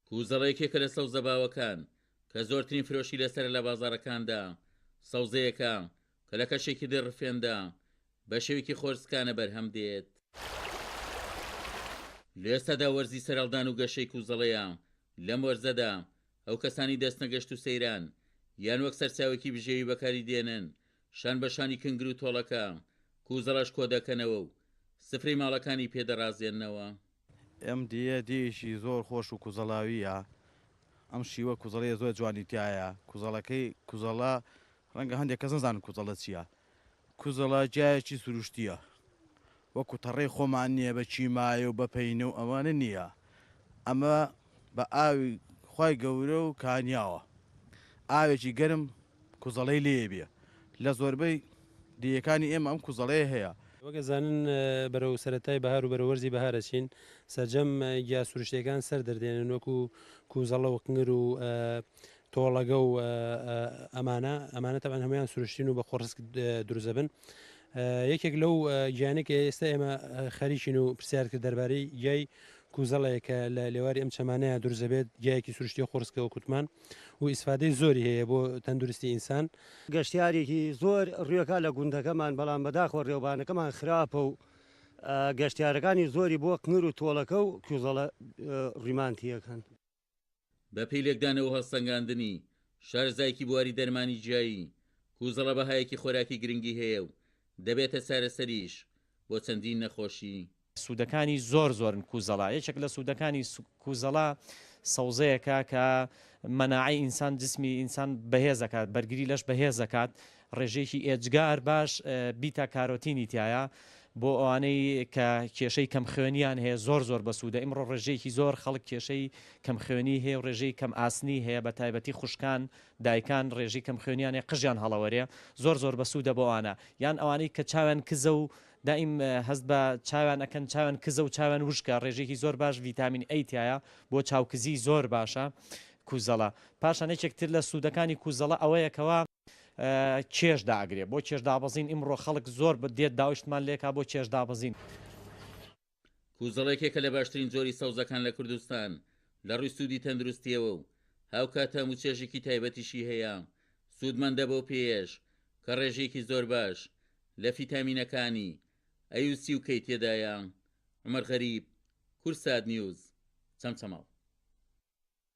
کوزەڵە یەکێکە لە سەوزە باوەکان کە زۆرترین فرۆشی لەسەرە لە بازاڕەکاندا، سەوزەیەکە کە لە کەشێکی دڵڕفێندا بە شێوەیەکی خۆرسکانە بەرهەم دێت. لە ئێستادا وەرزی سەرهەڵدان و گەشەی کوزەڵەیە، لەم وەرزەدا ئەو کەسانەی دەچنە گەشت و سەیران یان وەک سەرچاوەیەکی بژێوی بەکاری دێنن شان بە شانی کنگر و تۆڵەکە کوزەڵەش کۆدەکەنەوە و سفرەی ماڵەکانی پێ دەڕازێننەوە. ئەم دێیە دێیەکی زۆر خۆش و کوزەڵاوییە، ئەم شیوە کوزەڵەیە زۆر جوانی تیایە، کوزەڵەکەی کوزەڵە ڕەنگە هەندێک کەس نەزانن کوزەڵە چییە، کوزەڵە گیایەکی سروشتییە وەکو تەڕەی خۆمان نییە بە کیمایە و بە پەینە و ئەوانە نییە، ئەمە بە ئاوی خوای گەورە و کانیاوە ئاوێکی گەرم کوزەڵەی لێ بێ لە زۆربەی دێیەکانی ئێمە ئەم کوزەڵەیە هەیە. وەک ئەزانن بەرەو سەرەتای بەهار و بەرەو وەرزی بەهار ئەچین سەرجەم گیا سروشتیەکان سەر دەردێنن وەکو کوزەڵە و قنگر و تۆڵەگە و ئەمانە ئەمانە تەبعەن هەموویان سروشتین و بە خۆڕسک دروست دەبن یەکێک لەو گیانەی کە ئێستا ئێمە خەریکین و پرسیار کرد دەربارەی گیای کوزەڵەیە کە لە لێواری ئەم چەمانەیە دروست دەبێت گیایەکی سروشتی خۆڕسکە وەکوتمان و ئیسفادەی زۆری هەیە بۆ تەندروستی ئینسان. گەشتیارێکی زۆر ڕوێکا لە گوندەکەمان بەڵام بەداخەوە ڕێوبانەکەمان خراپە و گەشتیارەکانی زۆری بۆ قنر و تۆڵەکە و کوزەڵە ڕیمان تیەکەن. بەپێی لێکدانەوە و هەڵسەنگاندنی شارەزایەکی بواری دەرمانی گیایی، کوزەڵە بەهایەکی خۆراکی گرنگی هەیە و دەبێتە چارەسەریش بۆ چەندین نەخۆشی. سوودەکانی زۆر زۆرن کوزەڵە یەکێک لە سوودەکانی کوزەڵە سەوزەیەکە کە مەناعەی ئینسان جسمی ئینسان بەهێز ئەکات بەرگری لەش بەهێز ئەکات ڕێژەیەکی ئێجگار باش بیتا کارۆتینی تایە بۆ ئەوانەی کە کێشەی کەم خوێنیان هەیە زۆر زۆر بەسوودە ئیمڕۆ ڕێژەیەکی زۆر خەڵک کێشەی کەم خوێنی هەیە و ڕێژەی کەم ئاسنی هەیە بە تایبەتی خوشکان دایکان ڕێژەی کەم خوێنیان هەیە قژیان هەڵەوەرێ زۆر زۆر بەسوودە بۆ ئەوانە یان ئەوانەی کە چاویان کزە و دایم هەست بە چاویان ئەکەن چاویان کزە و چاویان وشکە ڕێژەیەکی زۆر باش ڤیتامین ئەی تیایە بۆ چاوکزی زۆر باشە کوزەڵە پاشان یەکێک تر لە سوودەکانی کوزەڵە ئەوەیە کەوا کێش دائەگرێ بۆ کێش دابەزین ئیمڕۆ خەڵک زۆر دێت داوشتمان لێکا بۆ کێش دابەزین. کوزەڵە یەکێکە لە باشترین جۆری سەوزەکان لە کوردستان لە ڕووی سوودی تەندروستییەوە و هاوکات تام و چێژێکی تایبەتیشی هەیە، سوودمەندە بەو پێیەش کە ڕێژەیەکی زۆر باش لە فیتامینەکانی، ئەی و سی و کەی، تێدایە. عومەر غەریب، کوردسات نیوز، چەمچەماڵ.